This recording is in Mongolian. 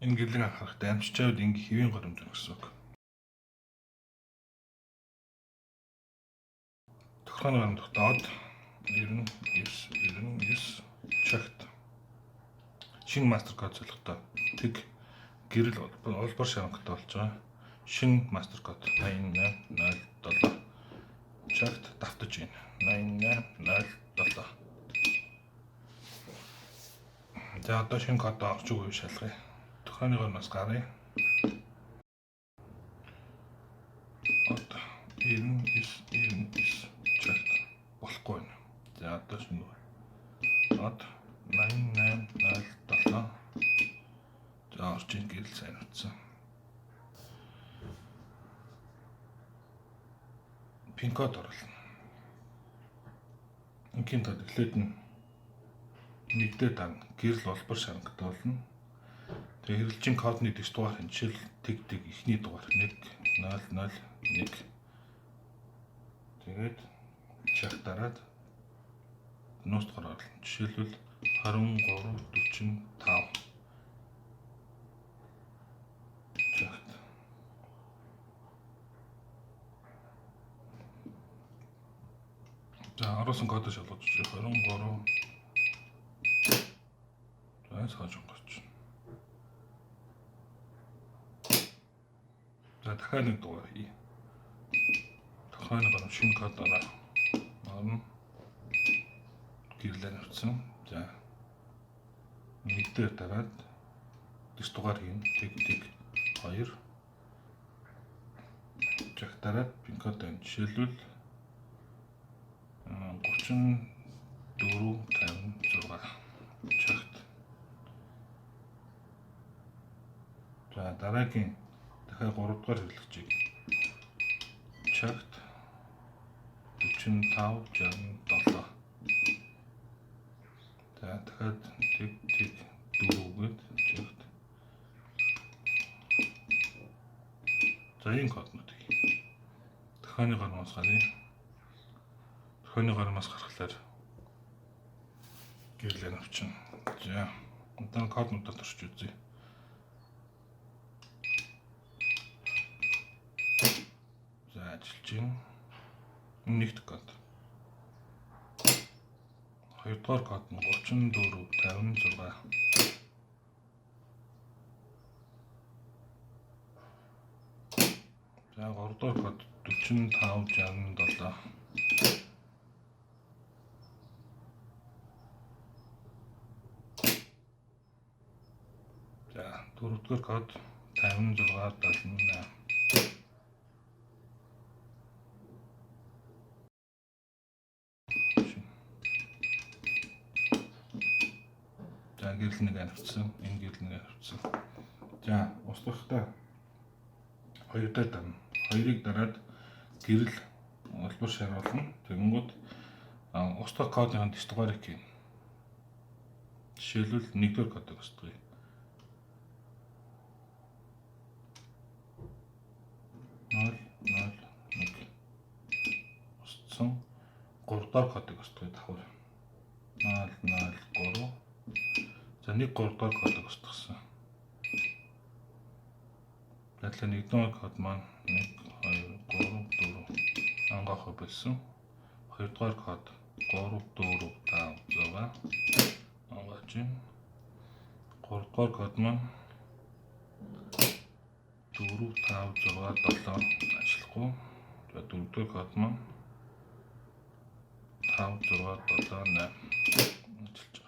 Энэ гэрлийг анхаарахтай амжиж байвал ингээ хэвийн горимж байна гэсэн үг. Тохиргооны горимд од 99 99 чагт шинэ мастер код солихдоо тэг гэрэл улбар шарангтай болж байгаа. Шинэ мастер код 8807 чагт давтаж байна. 8807. За, одоо шинэ код орч үгүй шалгая. Тохиргооны горимоос гаръя. Од 99 99 чагт болохгүй байна. За, одоо шинэ од 8807. За, орж ин гэрэл сайн утсан. Пин код оруулна. Ингийн тод эхлээд нь нэгдээ дан гэрэл улбар шарангтай болно. Тэгээ хэрэглэгчийн кодны дэс дугаар нь жишээл тэг тэг эхний дугаар 1 0 0 1. Тэгээд чаг дараад нууц дугаар оруулна. Жишээлбэл 23 45 чагт. За, оруулсан кодоо шалгаж үзье. 23. За, цааш онгоч. За, дахиад нэг дугаар хий. Дахиад нэг гарам шинэ код ороо. Орно. Гэрлээ авцсан. За. Нэг дээр дараад дэс дугаар хийн. Тэг тэг 2. Жаг дараад пин код байна. Жишээлбэл 34 56 чагт. За, дараагийн дахиад 3 дугаар хэрэглэгчийг чагт 45 67. За, дахиад тэг тэг 4 гээд чагт. За, энэ коднуудыг тохионы гармаас гаръя. Тохионы гармаас гаргахлаар гэрлээ авчин. За, одоо коднуудад орч үзье. За, ажиллаж байна. Нэгд код. Хоёрдугаар код нь 34 56. За, гуравдугаар код 45 67. За, дөрөвдүгээр код 56 78. За, гэрэл нэг авцсан, энэ гэрэл нэг авцсан. За, устгахтаа хоёр дээр дарна. Хоёрыг дараад гэрэл улбар шаруулна. Тэгэнгүүт устгах кодын дэс дугаарыг хийнэ. Жишээлбэл нэгдүгээр кодыг устгая. 0 0 1 устсан. 3 дугаар кодыг устгая давхар. 0 0 3. За, 1 3 дугаар кодыг устгасан. Тэгэхээр нэгдүгээр код маань 1 2 3 4 ангаахаа болсон. Хоёрдугаар код 3 4 5 6 ангааж байна. Гуравдугаар код маань 4 5 6 7 ажиллахгүй. За, дөрөвдүгээр код маань 5 6 7 8 ажиллаж